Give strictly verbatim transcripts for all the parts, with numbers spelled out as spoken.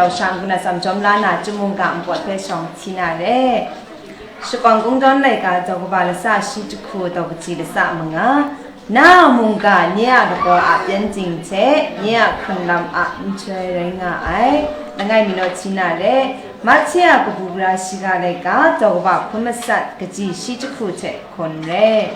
Rau shang kuna sam jawm la na, Chyum mungga npawt hpe shawng hti na re. Shakawn Kungdawn laika daw kaba lasa shi jahku daw kaji lasa manga. Na a mungga nye a lagaw a pyengdin hte nye a hkrun lam a nhtoi rai nga ai. Langai mi naw hti na re. Mahte a kabu gara shiga laika daw kaba hkun matsat kaji shi jahku hte hkawn re.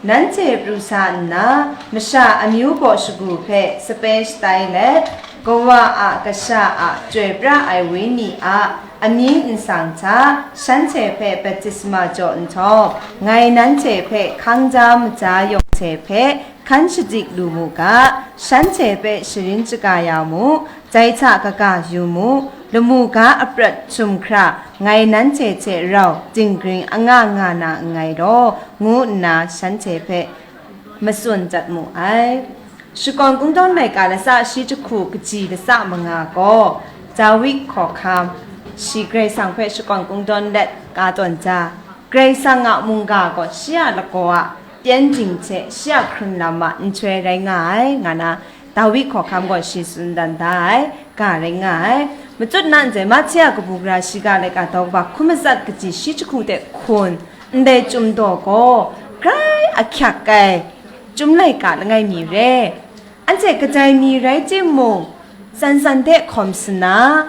Nanhte pru sa nna, masha amyu baw shagu hpe sape shatai let, Kawa a Kasha a Chyoi pra ai Wenyi a amying nsang hta shanhte hpe baptisma jaw nhtawm, ngai nanhte hpe hkang ja maja yawng hte hpe hkan shadik lu mu ga, shanhte hpe sharin shaga ya mu, dai hta kaga yu mu, lamu ga aprat htum hkra ngai nanhte hte rau dinggring anga nga na nngai law, ngu nna shanhte hpe matsun dat mu ai. Shakawn Kungdawn laika lasa shi jahku kaji lasa manga gaw, Dawi hkawhkam, shi Karai Kasang hpe shakawn kungdawn let ka tawn ja, Karai Kasang a mungga gaw shi a lagaw a pyengdin hte shi a hkrun lam a nhtoi rai nga ai, nga na Dawi hkawhkam gaw shi tsun dan da ai ga rai nga ai. Matut na ntse, Mahte a kabu gara shiga laika daw kaba hkun matsat kaji shi jahku hte hkun, ndai Chyum daw gaw grai ahkyak ai Chyum laika langai mi re. Anhte kadai mi rai timung, tsan tsan de hkawm sana,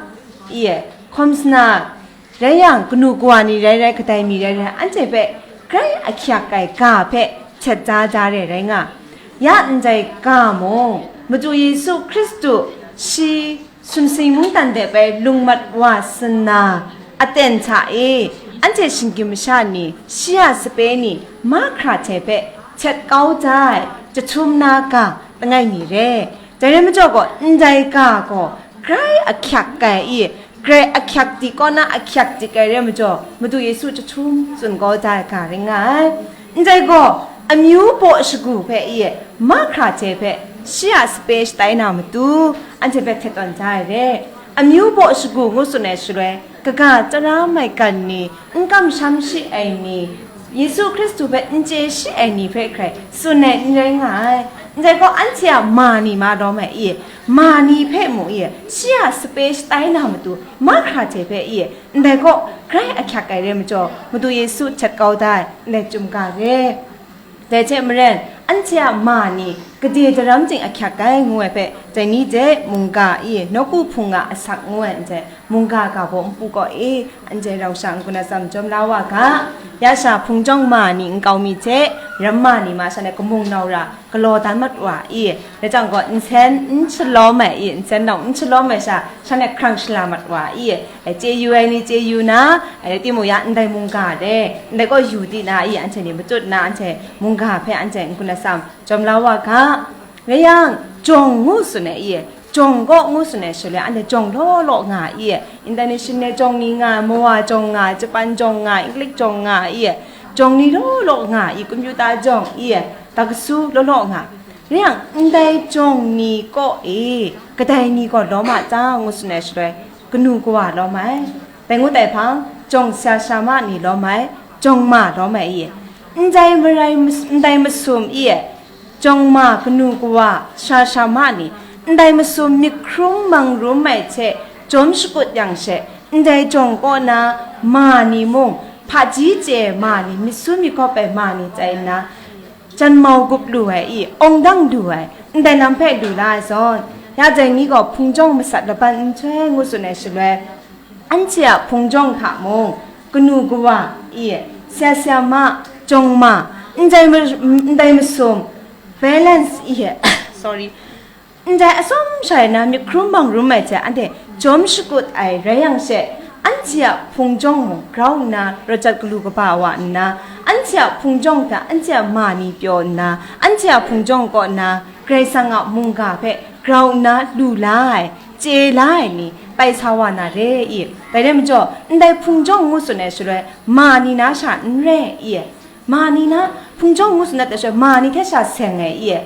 i e, hkawm sana, rai yang, kanu kawa ni rai rai, kadai mi rai rai, anhte hpe grai ahkyak ai ga hpe htet da da re rai nga. Ya ndai ga mung, Madu Yesu Hkristu shi sumsing mungdan de bai lung mat wa sana, aten hta e, anhte shinggyim masha ni, shi a sape ni, mahkra hte hpe htet kau da ai, jahtum na ga langai mi re. Dai rai majaw gaw, ndai ga gaw grai ahkyak ai i, grai ahkyak dik kaw na ahkyak dik ai rai majaw, Madu Yesu jahtum tsun kau da ai ga rai nga ai. Ndai gaw, amyu baw shagu hpe i, mahkra hte hpe shi a sape shatai na matu, anhte hpe htet tawn da ai re. Amyu baw shagu ngu tsun ai shaloi, kaga tara maigan ni, n kamsham shi ai ni, Yesu Hkristu hpe n chye shi ai ni hpe hkrai tsun ai n rai nga ai. Ndai gaw, anhte a ma ni ma lawm ai i, ma ni hpe mu i, shi a sape shatai na matu, mahkra hte hpe i, ndai gaw grai ahkyak ai re majaw, Madu Yesu htet kau da ai, ndai Chyum ga re. Dai hte maren, anhte a ma ni gade daram ting ahkyak ai ngu ai hpe, dai ni de mungga i, nawku hpung a asak ngu ai ndai, mungga ga baw npu kaw e, anhte rau sha n-gun atsam jawm la wa ga. Ya sha hpung jawng ma ni nkau mi hte, ram ma ni ma sha e kamung nau ra galaw dan mat wa i, dai jang gaw nsen n shalawm ai i, nsen nau n shalawm ai sha, shan e hkrang shala mat wa i, e, chye yu ai ni chye yu na, e, timung ya ndai mungga de, ndai gaw yu di na i, anhte ni matut na, anhte mungga hpe anhte n-gun atsam jawm la wa ga. Rai yang, jawng ngu tsun ai i, jawng kaw ngu tsun ai shaloi, anhte jawng law law nga i, international jawng ni nga, Mawa jawng nga, Japan jawng nga, English jawng nga i, jawng ni law law nga i, computer jawng i, taksu law law nga. Rai yang, ndai jawng ni kaw e, kadai ni gaw lawm a ta ngu tsun ai shaloi, kanu kawa lawm ai. Dai ngut ai hpang, jawng sha sha ma ni lawm ai, jawng ma lawm ai i, ndai marai mas-, ndai masum i, jawng ma kanu kawa sha sha ma ni, ndai masum myit hkrum mang rum ai hte jawm shakut yang she, ndai jawng kaw na ma ni mung, hpaji chye ai ma ni, myit su myit hkawp ai ma ni tai nna, janmau gup lu ai i, awng dang lu ai, ndai lam hpe lu la ai zawn, ya dai ni gaw hpung jawng masat laban nhtoi ngu tsun ai shaloi, anhte a hpung jawng hta mung, kanu kawa i, sya sya ma, jawng ma, ndai ma-, ndai masum, balance i, sorry, ndai atsawm sha ai na myit hkrum bang rum ai hte anhte jawm shakut ai rai yang she, anhte a hpung jawng mung grau nna, rawt jat galu kaba wa nna, anhte a hpung jawng hta anhte a ma ni pyaw nna, anhte a hpung jawng kaw na Karai Kasang a mungga hpe grau nna lu la ai, chye la ai ni pai sa wa na re i? Dai rai majaw, ndai hpung jawng ngu tsun ai shaloi, ma ni na sha n re i? Ma ni na hpung jawng ngu tsun dat ai shaloi, ma ni hte sha seng ai i?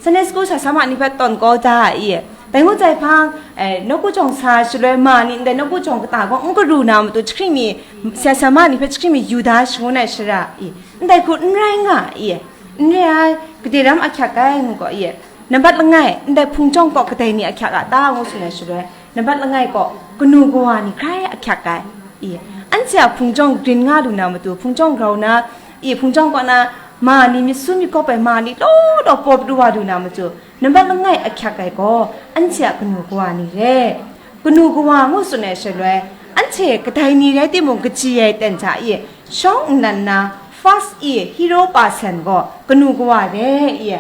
Sunday school sha sa ma ni hpe tawn kau da ai i? Dai ngut ai hpang, eh, nawku jawng sa shaloi ma ni ndai nawku jawng kata gaw n karu na matu jahkring mi, sha sa ma ni hpe jahkring mi yu da shangun ai shara i? Ndai hku n rai nga i? N re ai, gade ram ahkyak ai ngu gaw i? Nambat langai, ndai hpung jawng kaw kadai ni ahkyak a ta ngu tsun ai shaloi, Nambat langai gaw, kanu kawa ni hkrai ahkyak ai. I, anhte a hpung jawng grin nga lu na matu, hpung jawng grau na, i, hpung jawng kaw na, ma ni myit su myit gawp ai ma ni law law paw pru wa lu na matu, nambat langai ahkyak ai gaw, anhte a kanu kawa ni re. Kanu kawa ngu tsun ai shaloi, anhte kadai ni rai timung, kaji ai ten hta i, shawng nnan na, first i, hero person gaw, kanu kawa re i.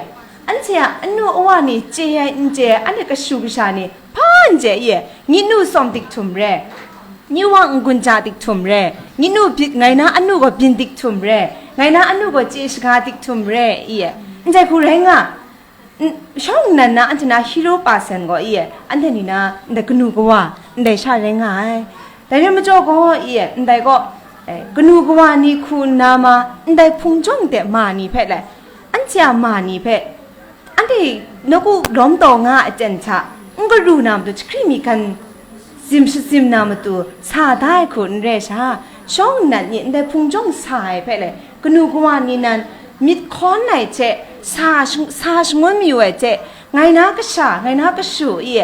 Anhte a anu awa ni chye ai n chye ai, anhte kashu kasha ni hpa n chye i, ngyi nu sawm dik htum re, ngyi wang n-gun ja dik htum re, ngyi nu byin, ngai na anu gaw byin dik htum re, ngai na anu gaw chye shaga dik htum re i, ndai hku rai nga. N-, shawng nnan na anhte na hero person gaw i, anhte ni na ndai kanu kawa, ndai sha rai nga ai. Dai rai majaw gaw i, ndai gaw, eh, kanu kawa ni hku nna ma, ndai hpung jawng de ma ni hpe lai, anhte a ma ni hpe, anhte nawku lawm taw nga ai aten hta, n garu na matu jahkri mi hkan zim shazim na matu sa da ai hku n re sha, shawng nnan ni ndai hpung jawng sa ai hpe lai, kanu kawa ni nan myit hkawn ai hte, sa shang-, sa shangun mayu ai hte, ngai na kasha, ngai na kashu i,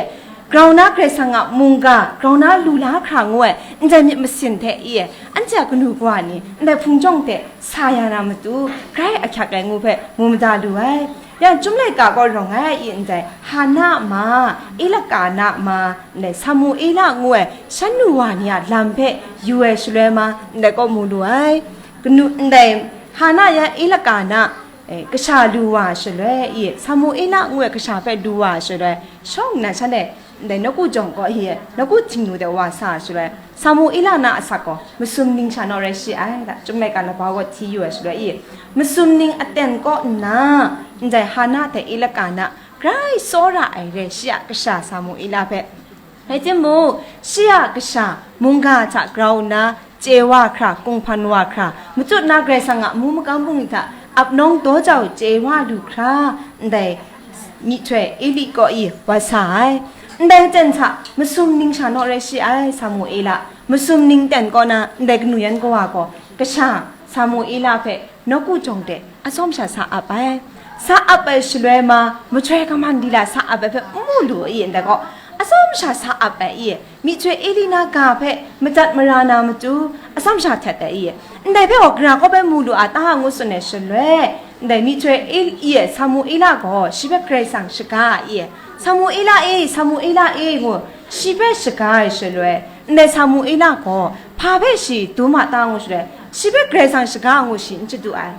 grau na Karai Kasang a mungga, grau na lu la hkra ngu ai, ndai myit masin hte i, anhte a kanu kawa ni, ndai hpung jawng hte sa ya na matu, grai ahkyak ai ngu hpe mu mada lu ai. Yang Chyum laika gaw rawng ai i, ndai Hana a ma, Elkana a ma, ndai Samuela ngu ai shan nu wa ni a lam hpe yu ai shaloi ma, ndai kaw mu lu ai. Kanu, ndai Hana yan Elkana, eh, kasha lu wa shaloi i, Samuela ngu ai kasha hpe lu wa shaloi, shawng nnan shan e, ndai nawku jawng gaw hi, nawku htingnu de wa sa shaloi, Samuela na asak gaw masum ning sha naw rai shi ai, da, Chyum laika laba gaw hti yu ai shaloi i, masum ning aten kaw nna, ndai Hana hte Elkana grai tsawra ai re shi a kasha Samuela hpe. Rai timung, shi a kasha mungga hta grau nna, chye wa hkra, kunghpan wa hkra, matut na Karai Kasang a amu makam bungli hta ap nawng daw jau chye wa lu hkra, ndai myihtoi Eli kaw i wa sa ai. Ndai ten hta masum ning sha naw rai shi ai, Samuela. Masum ning ten kaw na, ndai kanu yan kawa gaw, kasha Samuela hpe nawku jawng de atsawm sha sa ap ai. Sa ap ai shaloi ma, mahtoi kaman lila sa ap ai hpe n mu lu i, ndai gaw, atsawm sha sa ap ai i, myihtoi Eli na ga hpe madat mara na matu, atsawm sha htet ai i, ndai hpe gaw gara kaw bai mu lu a ta ngu tsun ai shaloi, ndai myihtoi El-, i, Samuela gaw shi hpe Karai Kasang shaga ai i, Samuela e, Samuela e, ngu shi hpe shaga ai shaloi, ndai Samuela gaw hpa hpe shi dum a ta ngu shaloi, shi hpe Karai Kasang shaga ngu shi n shadu ai.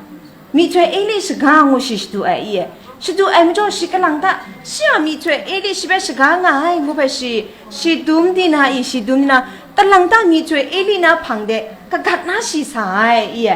Myihtoi Eli shaga ngu shi shadu ai i? Shadu ai majaw shi kalang ta, shi a myihtoi Eli shi hpe shaga nga ai ngu hpe shi, shi dum di na i, shi dum di na, kalang ta myihtoi Eli na hpang de kagat na shi sa ai i?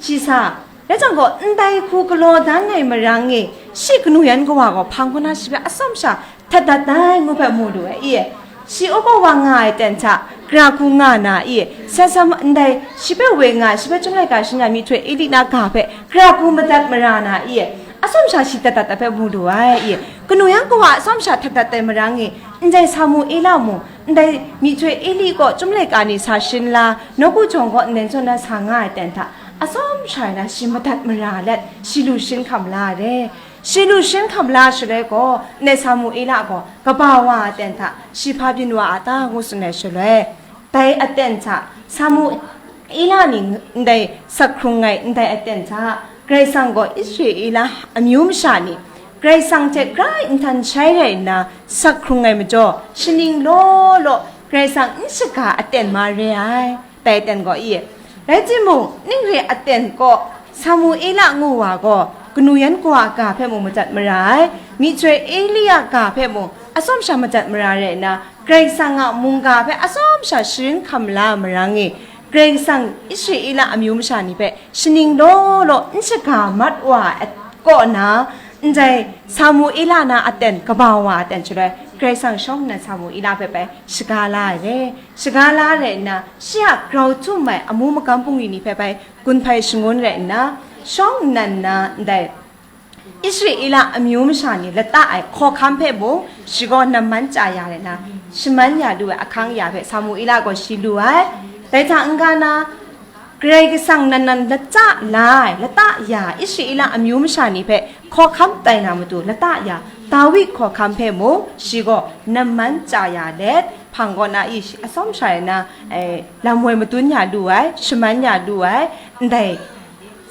Shi sa, rai jang gaw, ndai hku galaw dan ai marang e, shi kanu yan kawa gaw hpang kaw na shi hpe atsawm sha htet dat ai ngu hpe mu lu ai i? Shi upa wa nga ai ten hta, gara hku nga na i? Sat sam ndai shi hpe woi nga ai, shi hpe Chyum laika shing ya myihtoi Eli na ga hpe gara hku madat mara na i? Atsawm sha shi htet dat ai hpe mu lu ai i? Kanu yan kawa atsawm sha htet dat ai marang e, ndai Samuela mung, ndai myihtoi Eli kaw Chyum laika ni sa shin la, nawku jawng gaw nden zawn na sa nga ai ten hta, atsawm sha na shi madat mara let, shi lu shin hkam la ai re. Shi lu shin hkam la shaloi gaw, ndai Samuela gaw kaba wa a ten hta shi hpa byin wa a ta ngu tsun ai shaloi, dai aten hta Samuela ni ndai sak hkrung ai ndai aten hta, Karai Kasang gaw Israela amyu masha ni Karai Kasang hte grai nhtan shai rai nna sak hkrung ai majaw, shaning law law Karai Kasang n shaga aten ma re ai. Dai aten gaw i? Rai timung, ning re aten kaw, Samuela ngu wa gaw, kanu yan kawa a ga hpe mung madat mara ai, myihtoi Eli a ga hpe mung atsawm sha madat mara rai nna, Karai Kasang a mungga hpe atsawm sha sharin hkam la marang e, Karai Kasang Israela amyu masha ni hpe shaning law law n shaga mat wa ai kaw na, ndai Samuela na aten kaba wa aten shaloi, Karai Kasang shawng nnan Samuela hpe bai shaga la ai re. Shaga la rai nna, shi a grau htum ai amu makam bungli ni hpe bai gun hpai shangun rai nna, shawng nnan na ndai Israela amyu masha ni lata ai hkawhkam hpe mung, shi gaw namman chya ya rai nna, shaman ya lu ai ahkang ya hpe Samuela gaw shi lu ai. Dai hta n-ga na, Karai Kasang nan nan lata la ai, lata ya Israela amyu masha ni hpe hkawhkam tai na matu lata ya Dawi hkawhkam hpe mung, shi gaw namman chya ya let, hpang kaw na i shi-, atsawm sha ai na, e, lam woi madun ya lu ai, shaman ya lu ai, ndai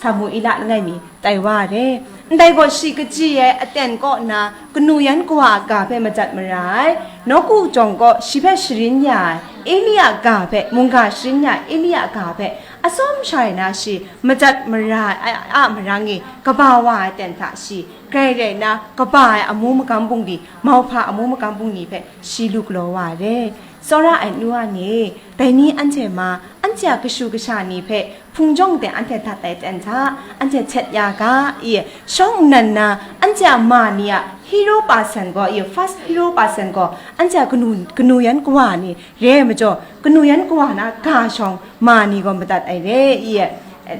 Samuila langai mi tai wa ai. Ndai gaw shi kaji ai aten kaw na kanu yan kawa a ga hpe majat mara ai, nawku jawng gaw shi hpe sharin ya ai, Eli a ga hpe, mungga sharin ya ai Eli a ga hpe, atsawm sha ai na shi majat mara ai a, a marang e kaba wa ai aten hta shi, grai rai na, kaba ai amu magam bungli, mauhpa amu magam bungli hpe shi lu galaw wa ai. Tsawra ai nu a ni, dai ni anhte ma, anhte a kashu kasha ni hpe hpung jawng de anhte dat ai ten hta, anhte htet ya ga, i, shawng nnan na, anhte a ma ni a hero person gaw, i, first hero person gaw, anhte a kanu, kanu yan kawa ni re ai majaw, kanu yan kawa na ga shawng ma ni gaw madat ai re, i,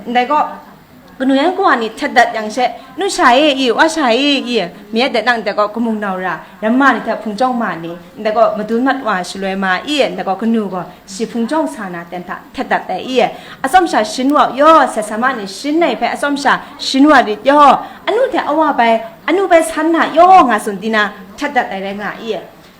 ndai gaw, kanu yan kawa ni htet dat yang she, nu sha e i, wa sha e i, mi e de nang de gaw, kamung nau ra, ramma ni hte hpung jawng ma ni, ndai gaw madun mat wa shaloi ma i, ndai gaw kanu gaw shi hpung jawng sa na ten hta htet dat ai i, atsawm sha shin wa yaw, sat sa ma ni shin ai hpe atsawm sha shin wa rit yaw, anu hte awa bai, anu bai san na yaw nga tsun di na htet dat ai rai nga i.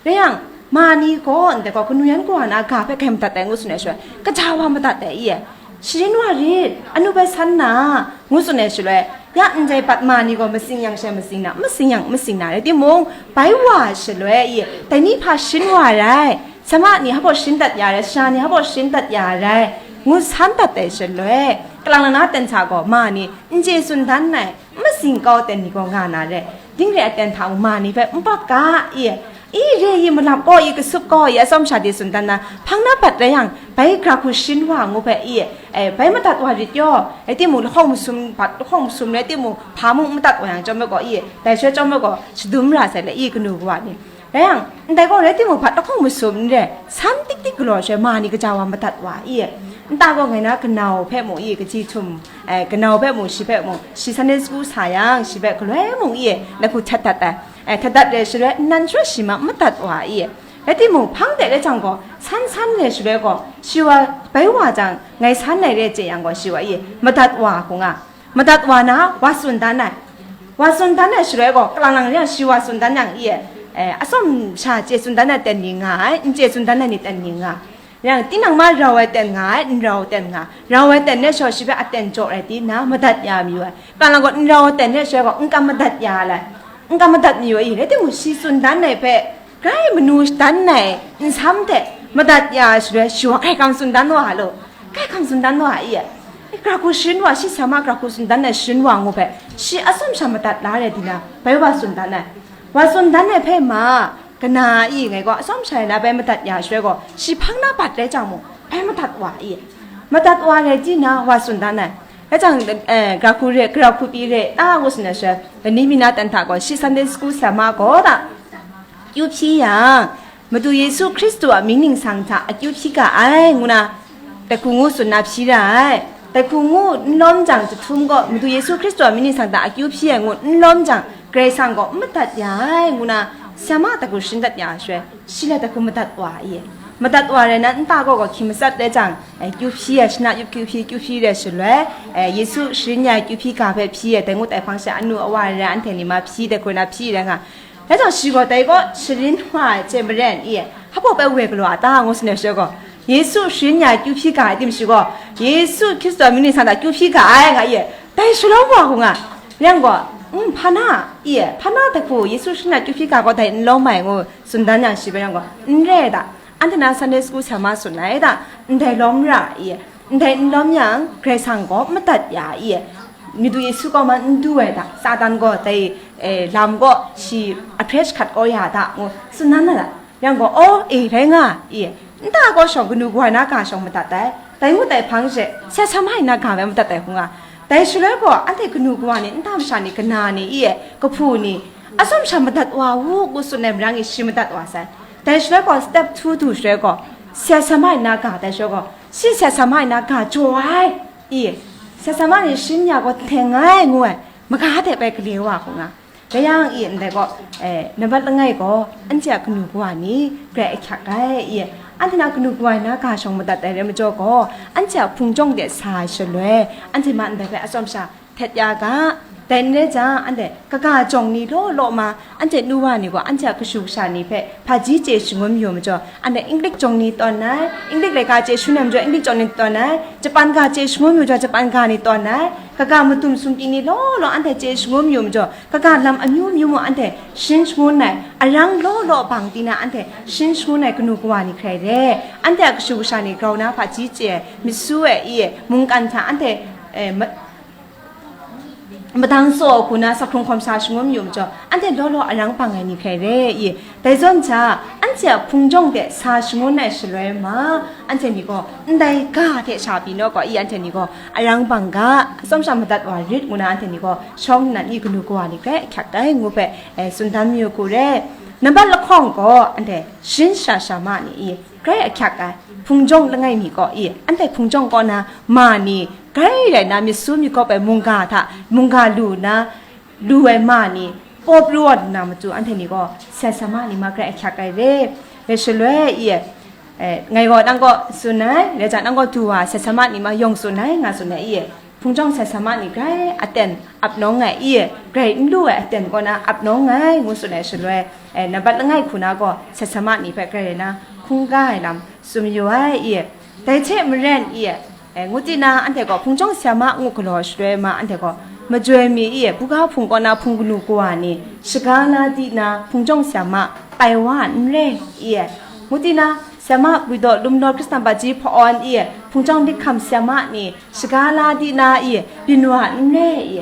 Rai yang, ma ni gaw ndai gaw kanu yan kawa na ga hpe grai madat ai ngu tsun ai shaloi, kaja wa madat ai i, sharin wa rit, anu bai san na, ngu tsun ai shaloi, ya ndai bat ma ni gaw matsing yang she matsing na, matsing yang matsing na rai timung, bai wa shaloi i, dai ni hpa shin wa rai, sama ni hpa shin dat ya rai, sha ni hpa shin dat ya rai, ngu san dat ai shaloi, kalang na ten hta gaw ma ni n chye tsun dan ai, matsing kau ten ni gaw nga na re, ding re ai ten hta mung ma ni hpe n bak ga i, i re i malap gaw i, kasup gaw i, atsawm sha de tsun dan na, hpang na bat rai yang, bai gra hku shin wa ngu hpe i, e, bai madat wa rit yaw, rai timung lahkawng masum bat, lahkawng masum rai timung, hpa mung n madat wa yang chyawm ai gaw i, dai shaloi chyawm ai gaw shadum ra sai le i, kanu kawa ni. Rai yang, ndai gaw rai timung, hpa lahkawng masum n re, san tik tik galaw shaloi ma ni kaja wa madat wa i, nta gaw ngai na kanau hpe mung i, kaji htum, e, kanau hpe mung, shi hpe mung, shi Sunday school sa yang, shi hpe galoi mung i, lahku htet dat ai. E, htet dat re shaloi, nnan sharawt shi ma madat wa i. Rai timung, hpang de rai jang gaw, san san re shaloi gaw, shi wa bai wa jang, ngai san ai re chye yang gaw, shi wa i, madat wa hku nga. Madat wa na, wa tsun dan ai. Wa tsun dan ai shaloi gaw, kalang lang yang shi wa tsun dan yang i, e, atsawm sha chye tsun dan ai ten ni nga ai, n chye tsun dan ai ni ten ni nga. Yang, tinang ma rau ai ten nga ai, n rau ten nga. Rau ai ten re shaloi shi hpe aten jaw rai di na, madat ya mayu ai. Kalang gaw, n rau ai ten re shaloi gaw, n kam madat ya ai. N kam madat mayu ai, rai timung, shi tsun dan ai hpe, grai manu dan ai nsam hte madat ya ai shaloi, shi wa grai kam tsun dan wa ai law, grai kam tsun dan wa ai i, gra hku shin wa, shi sa ma gra hku tsun dan ai shin wa ngu hpe, shi atsawm sha madat la rai di na, bai wa tsun dan ai. Wa tsun dan ai hpe ma, kana i ngai gaw atsawm sha ai na bai madat ya ai shaloi gaw, shi hpang na bat rai jang mung, bai madat wa ai i, madat wa rai di na, wa tsun dan ai. Rai jang, e, gra hku re, gra hku pyi re, ta ngu tsun ai shaloi, lani mi na ten hta gaw, shi Sunday school sa ma gaw ta, akyu hpyi yang, Madu Yesu Hkristu a mying ningsang hta akyu hpyi ga ai, ngu na, dai hku ngu tsun na hpyi ra ai. Dai hku ngu n lawm jang, jahtum gaw Madu Yesu Hkristu a mying ningsang hta akyu hpyi ai ngu n lawm jang, Karai Kasang gaw n madat ya ai, ngu na, sa ma dai hku sharin dat ya ai shaloi, shi la dai hku madat wa ai. Madat wa rai na, nta gaw gaw hkyi matsat rai jang, e, kyu hpyi ai, shana yup kyu hpyi, kyu hpyi rai shaloi, e, Yesu sharin ya ai kyu hpyi ga hpe hpyi ai, dai ngut ai hpang sha anu awa rai ai anhte ni ma hpyi dai hku na hpyi rai nga. Rai jang, shi gaw dai gaw sharin wa ai hte maren i, hpa bai woi galaw a ta, ngu tsun ai shaloi gaw, Yesu sharin ya ai kyu hpyi ga ai tim shi gaw, Yesu Hkristu a mying ningsang hta kyu hpyi ga ai, nga i, dai shalawm wa hku nga. Yang gaw, "N, hpa na, i, hpa na dai hku Yesu sharin ya ai kyu hpyi ga gaw dai n lawm ai," ngu tsun dan yang, shi bai yang gaw, "N re ai ta, anhte na Sunday school sa ma tsun ai ta, ndai lawm ra i, ndai n lawm yang, Karai Kasang gaw madat ya i, Madu Yesu kaw man n du ai ta, Satan gaw dai, e, lam gaw shi ahpre jahkrat kau ya ta," ngu tsun dan na ta. Yang gaw, "Aw, e, rai nga, i, nta gaw shawng kanu kawa na ga shawng madat ai, dai ngut ai hpang she, sat sa ma ai na ga bai madat ai hku nga. Dai shaloi gaw, anhte kanu kawa ni, nta masha ni, kana ni, i, kahpu ni, atsawm sha madat wa u, ngu tsun ai marang e shi madat wa sai. Dai shaloi gaw, step two du shaloi gaw, sat sa ma ai na ga, dai shaloi gaw, shi sat sa ma ai na ga jaw ai, i, sat sa ma ni sharin ya gaw teng ai, ngu ai, maga de bai gale wa hku nga. Rai yang i, ndai gaw, e, nambat langai gaw, anhte a kanu kawa ni grai ahkyak ai i, anhte na kanu kawa na ga shawng madat ai rai majaw gaw, anhte a hpung jawng de sa ai shaloi, anhte ma ndai hpe atsawm sha htet ya ga, Dai n rai jang, anhte kaga jawng ni law law ma, anhte nu wa ni gaw anhte a kashu kasha ni hpe hpaji chye shangun mayu majaw, anhte English jawng ni tawn ai, English laika chye shangun ai majaw, English jawng ni tawn ai, Japan ga chye shangun mayu majaw, Japan ga ni tawn ai, kaga madum sumki ni law law anhte chye shangun mayu majaw, kaga lam amyu myu mung anhte sharin shangun ai, arang law law bang tina anhte sharin shangun ai kanu kawa ni hkrai re, anhte a kashu kasha ni grau na hpaji chye ai, myit su ai, i e, mungkan hta anhte, eh, ma-, madang tsaw hku na, sakhkrung hkawm sa shangun mayu majaw, anhte law law arang bang ai ni hkrai re, i e. Dai zawn hta, anhte a hpung jawng de sa shangun ai shaloi ma, anhte ni gaw ndai ga hte sha pyi naw gaw, i anhte ni gaw arang bang ga, atsawm sha madat wa rit ngu na anhte ni gaw shawng nnan i kanu kawa ni hkrai ahkyak ai ngu hpe, eh, tsun dan mayu hku re. Nambat lahkawng gaw anhte sharin sha sha ma ni i, grai ahkyak ai, hpung jawng langai mi gaw i, anhte hpung jawng kaw na ma ni, grai rai na myit su myit gawp ai mungga hta, mungga lu na, lu ai ma ni, paw pru wa lu na matu, anhte ni gaw, sat sa ma ni ma grai ahkyak ai re, rai shaloi i, eh, ngai gaw nang kaw tsun ai, rai jang nang gaw du wa, sat sa ma ni ma yawng tsun ai, nga tsun ai i, hpung jawng sat sa ma ni grai aten ap nawng ai i, grai n lu ai aten kaw na ap nawng ai, ngu tsun ai shaloi, eh, nambat langai hku na gaw sat sa ma ni hpe grai rai na hkungga ai lam tsun mayu ai i, dai hte maren i, eh, ngu tina anhte gaw hpung jawng sat sa ma ngu galaw shaloi ma, anhte gaw majoi mi i, buga hpung kaw na hpung kanu kawa ni shaga la di na hpung jawng sat sa ma tai wa n re i, ngu tina sat sa ma bwi daw lum law Hkristan baji hpa-awn i, hpung jawng dik hkam sat sa ma ni shaga la di na i, byin wa n re i,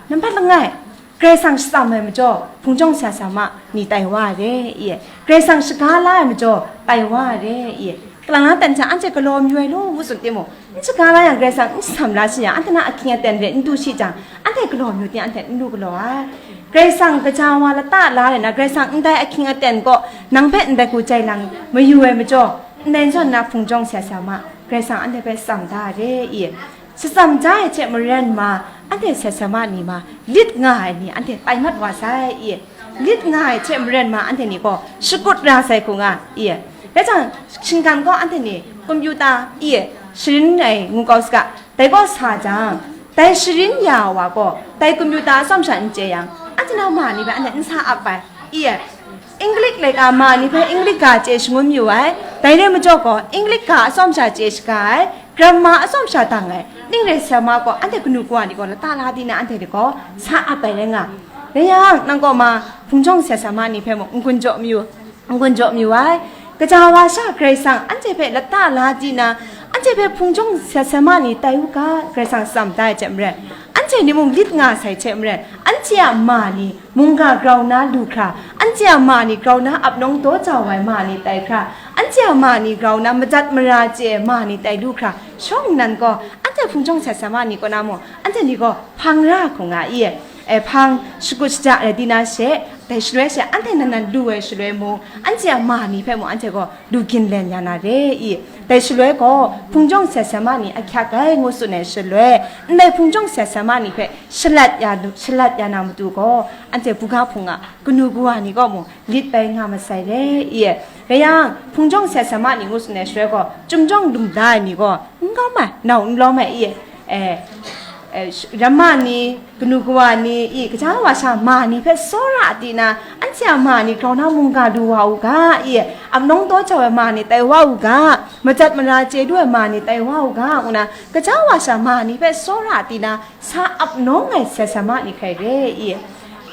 nambat langai, Karai Kasang shatsam ai majaw, hpung jawng sat sa ma ni tai wa ai re, i e. Karai Kasang shaga la ai majaw, tai wa ai re, i e. Kalang na ten hta anhte galaw mayu ai law, ngu tsun timung, n shaga la yang, Karai Kasang n shatsam la shi yang, anhte na ahkying aten hpe n du shi jang, anhte galaw mayu ting, anhte n lu galaw ai. Karai Kasang kaja wa lata la ai na, Karai Kasang ndai ahkying aten kaw, nang hpe ndai hku jai lang mayu ai majaw, ndai zawn na hpung jawng sat sa ma, Karai Kasang anhte hpe shatsam da ai re, i e. Shatsam da ai hte maren ma, anhte sat sa ma ni ma, lit nga ai ni anhte tai mat wa sai i, lit nga ai hte maren ma, anhte ni gaw shakut ra sai hku nga i, rai jang, shinggan gaw anhte ni kompyuta i, sharin ai ngu kau saga, dai gaw sa jang, dai sharin ya wa gaw, dai kompyuta atsawm sha n chye yang, anhte na ma ni hpe anhte n sa ap ai i, English laika ma ni hpe English ga chye shangun mayu ai, dai re majaw gaw, English ga atsawm sha chye shaga ai, Grama atsawm sha dang ai, ning rai sat sa ma gaw, anhte kanu kawa ni gaw lata la di na anhte ni gaw sa ap ai rai nga. Rai yang, nang kaw ma, hpung jawng sat sa ma ni hpe mung n-gun jaw mayu, n-gun jaw mayu ai. Kaja wa sha Karai Kasang anhte hpe lata la di na, anhte hpe hpung jawng sat sa ma ni tai u ga, Karai Kasang shatsam da ai hte maren, anhte ni mung lit nga sai hte maren, anhte a ma ni, mungga grau na lu hkra, anhte a ma ni grau na ap nawng daw jau ai ma ni tai hkra, anhte a ma ni grau na madat mara chye ai ma ni tai lu hkra, shawng nnan gaw, anhte hpung jawng sat sa ma ni kaw na mung, anhte ni gaw hpang ra hku nga i, e, hpang shakut shaja rai di na she, dai shaloi she, anhte nan nan lu ai shaloi mung, anhte a ma ni hpe mung, anhte gaw lu ginlen ya na re i, dai shaloi gaw, hpung jawng sat sa ma ni ahkyak ai ngu tsun ai shaloi, ndai hpung jawng sat sa ma ni hpe shalat ya lu, shalat ya na matu gaw, anhte buga hpung a kanu kawa ni gaw mung lit bai nga masai re i. Rai yang, hpung jawng sat sa ma ni ngu tsun ai shaloi gaw, chyum jawng lum da ai ni gaw, n lawm ai, nau n lawm ai i, e, e, sh-, ramma ni, kanu kawa ni i, kaja wa sha ma ni hpe tsawra di na, anhte a ma ni grau na mungga lu wa u ga i, ap nawng daw jau ai ma ni tai wa u ga, madat mara chye lu ai ma ni tai wa u ga, ngu na, kaja wa sha ma ni hpe tsawra di na, sa ap nawng ai sat sa ma ni hkrai re i.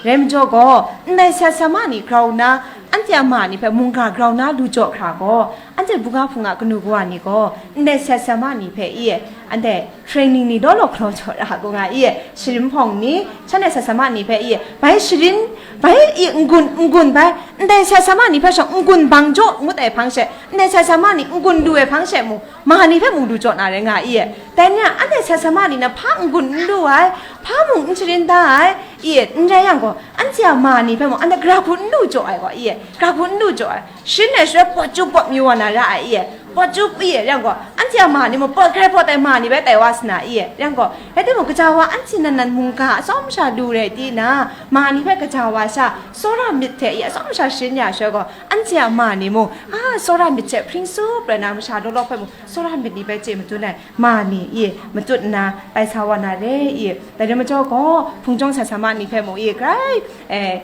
Rai majaw gaw, ndai sat sa ma ni grau na, anhte a ma ni hpe mungga grau na lu jaw hkra gaw, anhte buga hpung a kanu kawa ni gaw, ndai sat sa ma ni hpe i, anhte training ni law law galaw jaw ra hku nga i, sharin hpawng ni, shanhte sat sa ma ni hpe i, bai sharin, bai i n-gun, n-gun bai, ndai sat sa ma ni hpe shawng n-gun bang jaw ngut ai hpang she, ndai sat sa ma ni n-gun lu ai hpang she mung, ma ni hpe mung lu jaw na rai nga i. Dai ni a, anhte sat sa ma ni na hpa n-gun n lu ai, hpa mung n sharin da ai, i, n rai yang gaw, anhte a ma ni hpe mung, anhte gara hku n lu jaw ai gaw, i, gara hku n lu jaw ai, sharin ai shaloi pawt chyu pawt mayu wa na ra ai, i, Pawt chyup i, rai yang gaw, anhte a ma ni mung, pawt, grai pawt ai ma ni bai tai wa sa na i, rai yang gaw, rai timung, gaja wa anhte nan nan mungga a tsawm sha lu rai ti na, ma ni hpe gaja wa sha, tsawra myit hte i, a tsawm sha sharin ya ai shaloi gaw, anhte a ma ni mung, a, tsawra myit hte hpring sup rai na, masha law law hpe mung, tsawra myit ni bai chye matut ai, ma ni i, matut nna, tai sa wa na re i, dai rai majaw gaw, hpung jawng sai sa ma ni hpe mung i, grai, eh,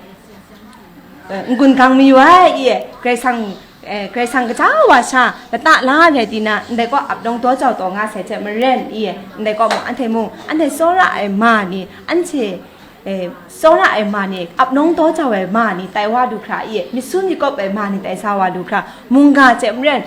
eh, n-gun gang mayu ai, i, Karai Kasang, eh, Karai Kasang kaja wa sha, lata la ai rai ti na, ndai kaw ap nawng daw jau taw nga sai hte maren, i, ndai kaw mung, anhte mung, anhte tsawra ai ma ni, anhte, eh, tsawra ai ma ni, ap nawng daw jau ai ma ni, tai wa lu hkra, i, myit su myit kawp ai ma ni, tai sa wa lu hkra, mungga hte maren,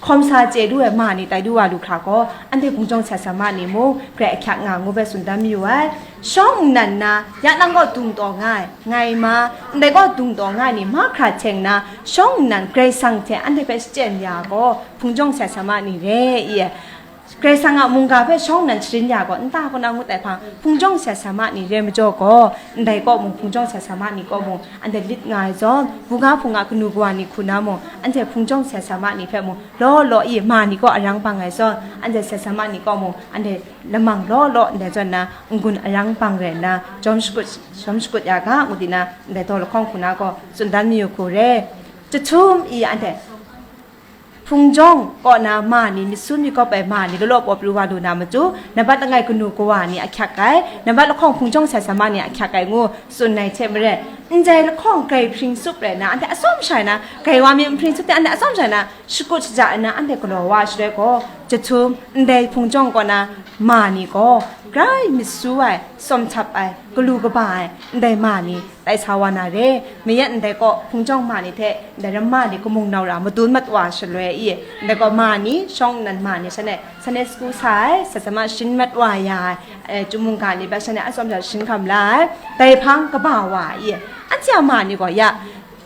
hkawm sa chye lu ai ma ni tai lu wa lu hkra gaw, anhte hpung jawng sai sa ma ni mung, grai ahkyak nga ngu bai tsun dan mayu ai. Shawng nnan na, ya nang gaw dung taw nga ai, ngai ma, ndai gaw dung taw nga ai ni mahkra hte nna, shawng nnan Karai Kasang hte anhte hpe shachyen ya gaw, hpung jawng sai sa ma ni re i. Karai Kasang a mungga hpe shawng nnan sharin ya gaw, nta kaw na ngut ai hpang, hpung jawng sai sa ma ni re majaw gaw, ndai kaw mung, hpung jawng sai sa ma ni kaw mung, anhte lit nga ai zawn, buga hpung a kanu kawa ni hku na mung, anhte hpung jawng sai sa ma ni hpe mung, law law i, ma ni kaw arang bang ai zawn, anhte sai sa ma ni kaw mung, anhte lamang law law ndai zawn na, n-gun arang bang rai nna, jawm shakut, jawm shakut ya ga, ngu di na, ndai daw lahkawng hku na gaw, tsun dan mayu hku re. Jahtum i anhte, hpung jawng kaw na ma ni, myit su myit kawp ai ma ni, law law paw pru wa lu na matu, nambat langai kanu kawa ni ahkyak ai, nambat lahkawng hpung jawng sai sa ma ni ahkyak ai ngu, tsun ai hte maren, ndai lahkawng grai hpring sup rai na, anhte atsawm sha ai na, grai wa mi n hpring sup de, anhte atsawm sha ai na, shakut shaja ai na, anhte galaw wa ai shaloi gaw, jahtum, ndai hpung jawng kaw na ma ni gaw, grai myit su ai, tsawm htap ai, galu kaba ai, ndai ma ni, tai sa wa na re. Mayat ndai kaw, hpung jawng ma ni hte, ndai ramma ni kamung nau ra madun mat wa shaloi i, ndai kaw ma ni, shawng nnan ma ni, shanhte, Sunday school sa ai, sai sa ma sharin mat wa ya ai, eh, chyum mungga ni bai shanhte atsawm sha sharin hkam la ai, dai hpang kaba wa ai i, anhte a ma ni gaw ya,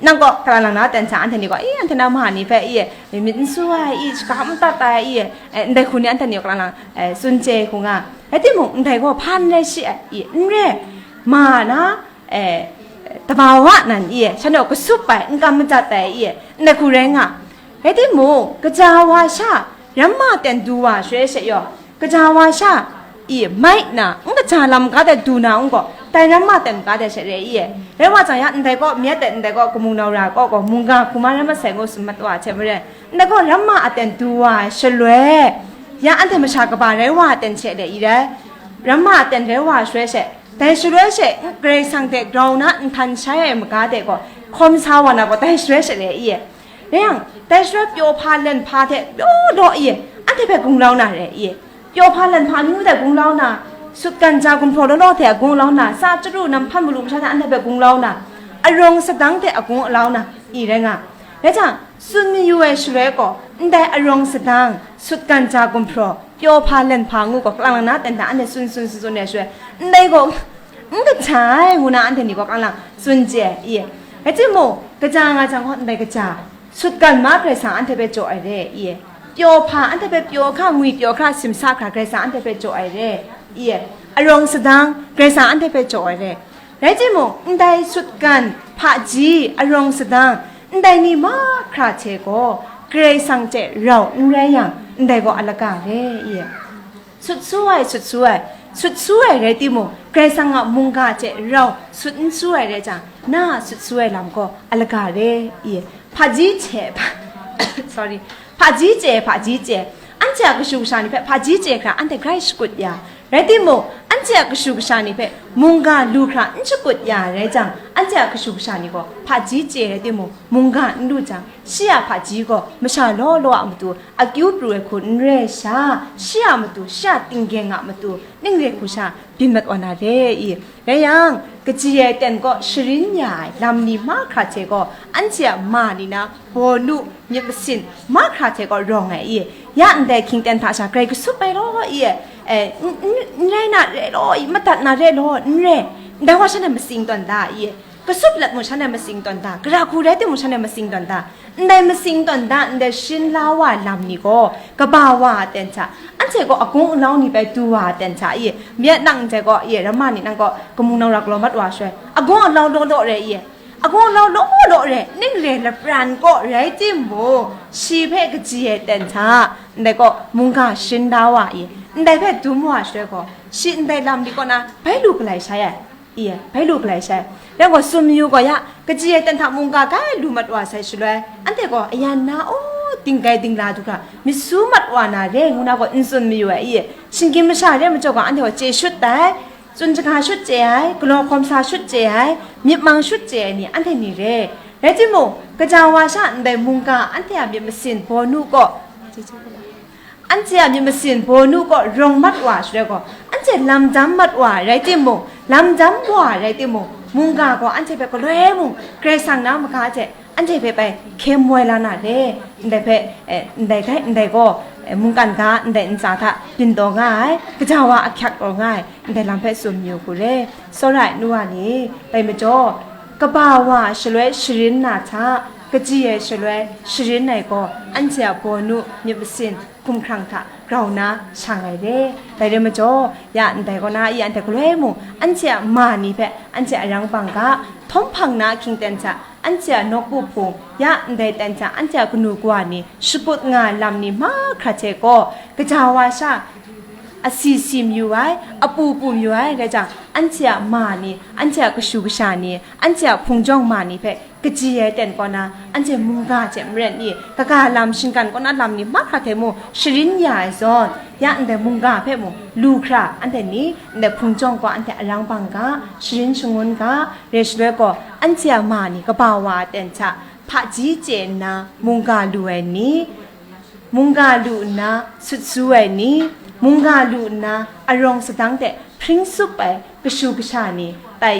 nang kaw kalang lang na ten hta anhte ni gaw, i, anhte na ma ni hpe i, myit n su ai i, shaka n tat ai i, eh, ndai hku ni anhte ni gaw kalang lang, eh, tsun chye hku nga. Rai timung, ndai gaw hpa n rai shi ai i, n re, ma na, eh, tabawa nan i, shanhte gaw kasup ai, n kam majat ai i, ndai hku rai nga. Rai timung, kaja wa sha, ramma ten du wa shaloi she yaw, kaja wa sha, i, mai nna, n kaja lam ga de du na n gaw, dai ramma ten ga de she re i, rai wa jang ya, ndai kaw, mi a ten ndai kaw, kamung nau ra kaw gaw, mungga hku ma rai masai ngu tsun mat wa ai hte maren, ndai kaw, ramma a ten du wa ai shaloi, ya anhte masha kaba rai wa ai ten she le i rai, ramma a ten rai wa ai shaloi she, dai shaloi she, Karai Kasang hte grau na nhtan shai ai maga de gaw, hkawm sa wa na gaw, dai shaloi she le i, Rai yang, dai shaloi pyaw hpa len hpa hte pyaw law i, anhte hpe gunglau na re i, pyaw hpa len hpa amyu hte gunglau na, sutgan ja gumhpraw law law hte gunglau na, sa chyaru nam hpan malu masha hte anhte hpe gunglau na, arawng sadang hte agung alau na, i rai nga. Rai jang, tsun mayu ai shaloi gaw, ndai arawng sadang, sutgan ja gumhpraw, pyaw hpa len hpa ngu gaw, kalang lang na ten hta anhte tsun tsun tsun tsun ai shaloi, ndai gaw, n kaja ai, ngu na anhte ni gaw kalang lang tsun chye ai, i. Rai timung, kaja nga jang gaw, ndai kaja, sutgan ma Karai Kasang anhte hpe jaw ai re, i. Pyaw hpa anhte hpe pyaw hkra, ngwi pyaw hkra, simsa hkra Karai Kasang anhte hpe jaw ai re, i. Arawng sadang Karai Kasang anhte hpe jaw ai re. Rai timung, ndai sutgan, hpaji, arawng sadang, ndai ni mahkra hte gaw, Karai Kasang hte rau n rai yang, ndai gaw alaga re, i. Sut su ai, sut su ai, sut su ai rai timung, Karai Kasang a mungga hte rau sut n su ai rai jang, na a sut su ai lam gaw alaga re, i, hpaji hte, sorry, hpaji chye, hpaji chye, anhte a kashu kasha ni hpe hpaji chye hkra anhte grai shakut ya, rai timung, anhte a kashu kasha ni hpe mungga lu hkra n shakut ya rai jang, anhte a kashu kasha ni gaw hpaji chye rai timung, mungga n lu jang, shi a hpaji gaw masha law law a matu akyu pru ai hku n re ai sha, shi a matu, shi a tinggyeng a matu, ning re hku sha byin mat wa na re i? Rai yang, kaji ai ten kaw sharin ya ai lam ni mahkra hte gaw, anhte a ma ni na, bawnu, myit masin, mahkra hte kaw rawng ai i? Ya ndai hkying ten hta sha grai kasup ai law i? E, n, n, n rai na re law i? Madat na re law n re? Ndai wa shanhte matsing tawn da i? Kasup lat mung shanhte matsing tawn da, gara hku rai timung shanhte matsing tawn da, ndai matsing tawn da, ndai sharin la wa ai lam ni gaw, kaba wa a ten hta, anhte gaw agung alau ni bai du wa a ten hta i, mi a nang ndai gaw, i, ramma ni nang gaw, kamung nau ra galaw mat wa shaloi, agung alau law law rai i, Agaw lau law law re, ning re lapran kaw rai timung, shi hpe kaji ai ten hta, ndai kaw mungga sharin da wa i, ndai hpe dum wa shaloi gaw, shi ndai lam ni kaw na bai lu galai shai ai, i, bai lu galai shai. Rai gaw, sum yu gaw ya, kaji ai ten hta mungga gai lu mat wa sai shaloi, anhte gaw ayan na, aw, dinggai dingla du hkra, myit su mat wa na re, ngu na gaw n tsun mayu ai, i, shinggyim masha re majaw gaw, anhte gaw chye shut tai, tsun shaga shut chye ai, galaw hkawm sa shut chye ai, myit mang shut chye ai ni, anhte ni re. Rai timung, kaja wa sha ndai mungga anhte a myit masin bawnu kaw, anhte a myit masin bawnu kaw rawng mat wa shaloi gaw, anhte lam dam mat wa rai timung, lam dam wa rai timung, mungga gaw anhte hpe galoi mung Karai Kasang na maga hte anhte hpe bai hkye moi la na re. Ndai hpe, eh, ndai gai, ndai gaw, eh, mungkan ga ndai ntsa hta byin taw nga ai, kaja wa ahkyak taw nga ai, ndai lam hpe tsun yu hku re. Tsawra ai nu wa ni, dai majaw, kaba wa shaloi sharin na hta, kaji ai shaloi sharin ai gaw, anhte a bawnu myit masin hkumhkrang hta grau na shang ai re. Dai rai majaw, ya ndai kaw na, ya ndai galoi mung, anhte a ma ni hpe anhte arang bang ga, htawm hpang na ahkying ten hta, anhte a nawku hpung, ya ndai ten hta, anhte a kanu kawa ni shakut nga ai lam ni mahkra hte gaw, kaja wa sha, asi si mayu ai, apu pu mayu ai, rai jang, anhte a ma ni, anhte a kashu kasha ni, anhte a hpung jawng ma ni hpe kaji ai ten kaw na, anhte mungga hte maren i, kaga lam shinggan kaw na lam ni mahkra hte mung sharin ya ai zawn, ya ndai mungga hpe mung lu hkra, anhte ni ndai hpung jawng kaw anhte arang bang ga, sharin shangun ga, re shaloi gaw, anhte a ma ni kaba wa a ten hta hpaji chye nna mungga lu ai ni, mungga lu nna sut su ai ni, mungga lu nna arawng sadang hte hpring sup ai kashu kasha ni tai